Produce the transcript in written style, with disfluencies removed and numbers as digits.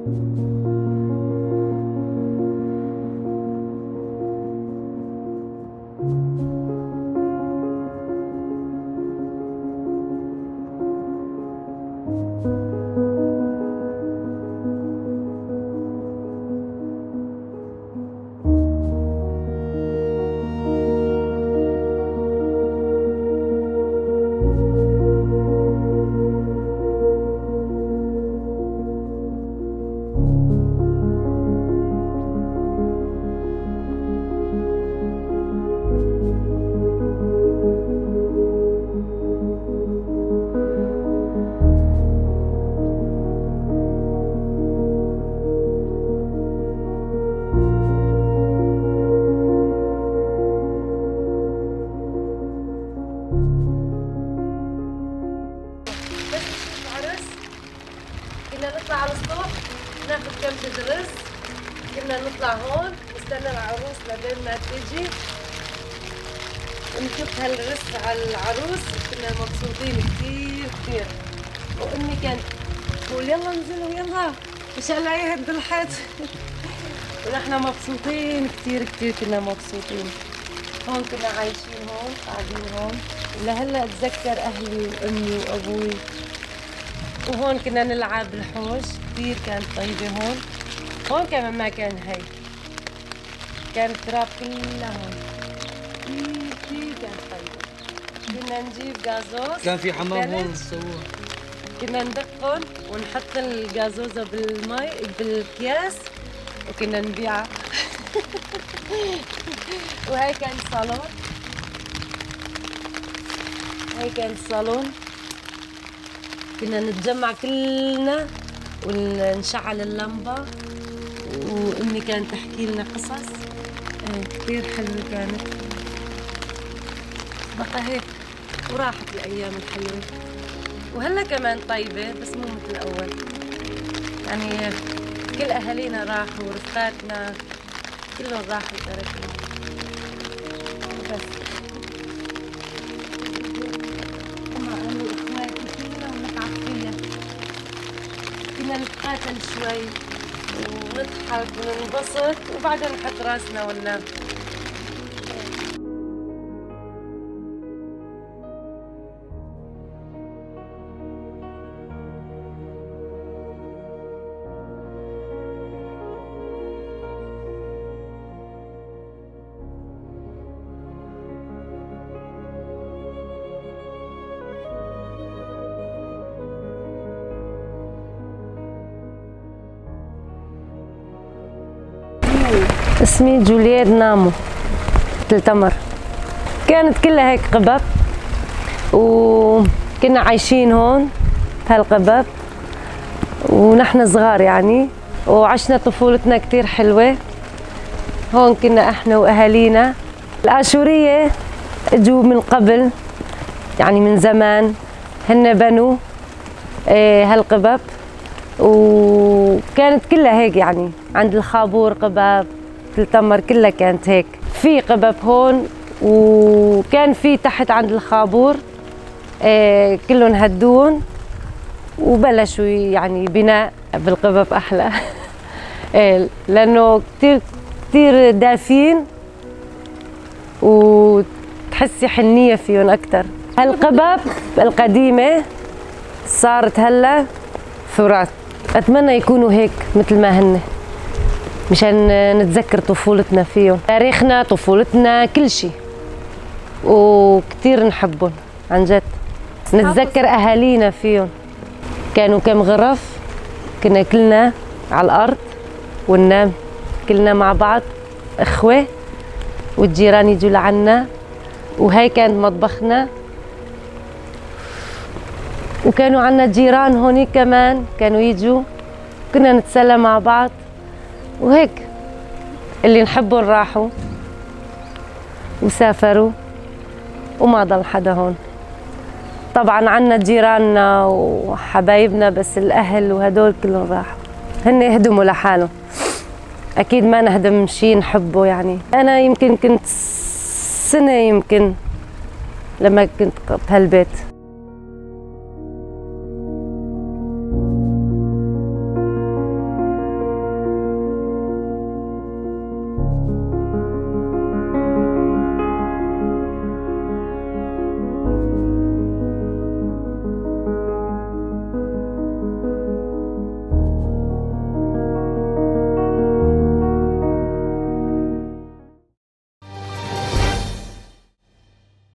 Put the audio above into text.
بس نشوف عرس كنا نطلع على السطوح ناخذ كمشة رز، كنا نطلع هون نستنى العروس لبين ما تيجي ونشوف هالرز على العروس، كنا مبسوطين كثير كثير. وامي كانت تقول يلا انزلوا يلا مشان لا يهد الحيط. ونحن مبسوطين كثير كثير، كنا مبسوطين. هون كنا عايشين، هون قاعدين هون. لهلا اتذكر اهلي وامي وابوي. وهون كنا نلعب بالحوش، كثير كانت طيبة هون. هون كمان ما كان هي، كان التراب كلها هون، كثير كثير كانت طيبة. كنا نجيب غازوز، كان في حمام هون سووه، كنا ندقهم ونحط الغازوزة بالمي بالأكياس وكنا نبيعها. وهي كان الصالون، هاي كان الصالون، كنا نتجمع كلنا ونشعل اللمبة، وأمي كانت تحكي لنا قصص كثير حلوة كانت. بقى هيك وراحت الأيام الحلوة. وهلا كمان طيبة بس مو مثل الأول، يعني كل أهالينا راحوا ورفقاتنا كلهم راحوا تركنا. بس مع أهلي وإخواتي كلنا ونتعب فيها، كنا نتقاتل شوي ونضحك وننبسط وبعدين نحط راسنا وننام. اسمي جولييت نامو تلتمر. كانت كلها هيك قبب، وكنا عايشين هون بهالقبب ونحن صغار يعني، وعشنا طفولتنا كتير حلوة هون. كنا احنا واهالينا. الآشورية اجوا من قبل، يعني من زمان هن بنوا هالقبب، وكانت كلها هيك يعني عند الخابور قبب تلتمر كلها كانت هيك. في قبب هون وكان في تحت عند الخابور، كلهم هدون وبلشوا يعني بناء بالقبب احلى. لانه كثير كثير دافين وتحسي حنيه فيهم اكثر. هالقبب القديمه صارت هلا ثراث، اتمنى يكونوا هيك مثل ما هن مشان نتذكر طفولتنا فيهم، تاريخنا، طفولتنا، كل شيء، وكثير نحبهم عن جد. نتذكر اهالينا فيهم، كانوا كم غرف، كنا كلنا على الارض وننام كلنا مع بعض اخوه، والجيران يجوا لعنا، وهي كانت مطبخنا. وكانوا عنا جيران هونيك كمان كانوا يجوا، كنا نتسلى مع بعض وهيك. اللي نحبهم راحوا وسافروا وما ضل حدا هون. طبعا عنا جيراننا وحبايبنا، بس الاهل وهدول كلهم راحوا، هن يهدموا لحالهم. اكيد ما نهدم شيء نحبه يعني. انا يمكن كنت سنه يمكن لما كنت بهالبيت.